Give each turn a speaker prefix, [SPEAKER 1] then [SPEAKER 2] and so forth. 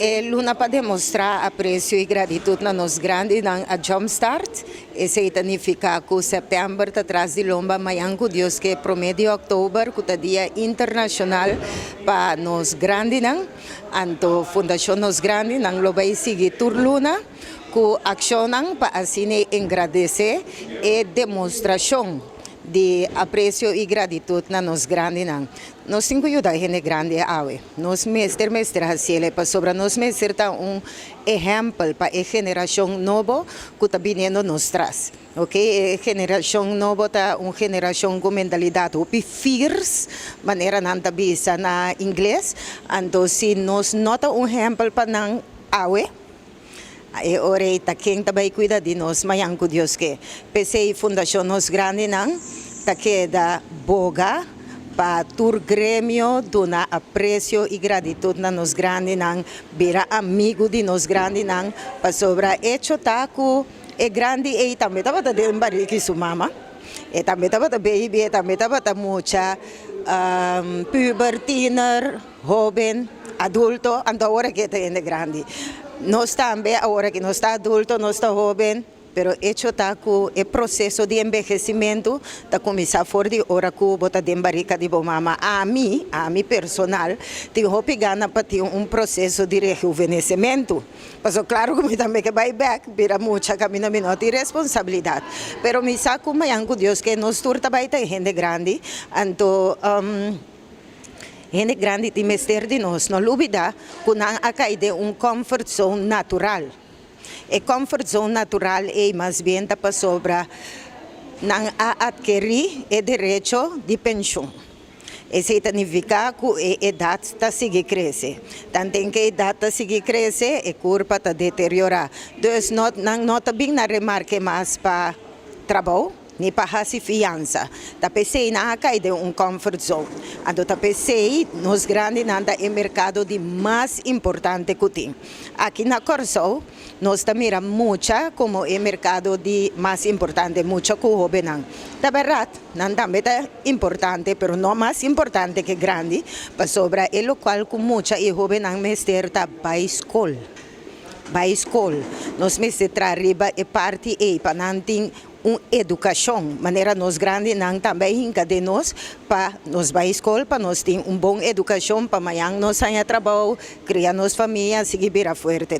[SPEAKER 1] E luna pa demostrá apresio i gratitut na nos grandinan a jumpstart. Esei ta nifiká ku sèptèmber ta tras di lomba, mañan ku Dios ke promé di òktober ku ta Dia Internashonal pa nos grandinan. Anto Fundashon Nos Grandinan lo bai sigui tur luna ku akshonnan pa asina engradesé e demostrashon di apresio i gratitut na nos grandinan. Nos tin ku yuda hende grandi awe. Nos mester mester hasiel pasobra nos mester ta un ehèmpel pa e generashon nobo ku ta biniendo nos tras. Ok, e generashon nobo ta un generashon ku mentalidat hopi fierce, manera nan ta bisa na ingles. Anto si nos no ta un ehèmpel pa nan awe, e ora ei ta ken ta bai kuida di nos mañan ku Dios ke? P'esei Fundashon Nos Grandinan ta keda boga pa tur gremio duna apresio i gratitut na nos grandinan, bira amigu di nos grandinan, pasobra echo ta ku e grandi ei tambe tabata den bariki su mama, e tambe tabata baby, e tambe tabata mucha, puber, tiener, hoben, adulto, anto awor aki e ta hende grandi. Nos tambe awor aki nos ta adulto, nos ta hoben. Pero echo ta ku e proseso di enbehesimentu ta kuminsá for di ora ku bo ta den barika di bo mama. Ami, ami personal, tin hopi gana pa tin un proseso di rehuvenesementu. Pasobra klaro ku mi tambe ke bai bèk bira mucha kaminda mi no tin responsabilidat. Pero mi sa ku mañan ku Dios ke nos tur ta bai ta e hende grandi, anto hende grandi tin mester di nos. No lubida ku nan a kai den un comfort zone natural. E comfort zone natural ei mas bien ta pasobra nan a atkerí e derecho di penshun. Esei ta nifiká ku e edat ta sigui krese. Tanten ku e edat ta sigui krese, e kurpa ta deteriorá. Dus no nan no ta bin na remarke mas pa trabou. Ni pa hasi fiansa. Ta p'esei nan a kai den un comfort zone. Anto ta p'esei nos grandinan ta e merkado di mas importante ku tin. Aki na Kòrsou nos ta mira mucha komo e merkado di mas importante, mucha ku hóbennan. Ta bèrdat, nan tambe ta importante, pero no mas importante ke grandi, pasobra e lokual ku mucha i hóbennan mester ta bai skol. Bai skol. Nos mester traha riba e parti ei pa nan tin un edukashon, manera nos grandinan tambe a hinka den nos pa nos bai skol, pa nos tin un bon edukashon, pa mañan nos haña trabou, kria nos famia, sigui bira fuerte.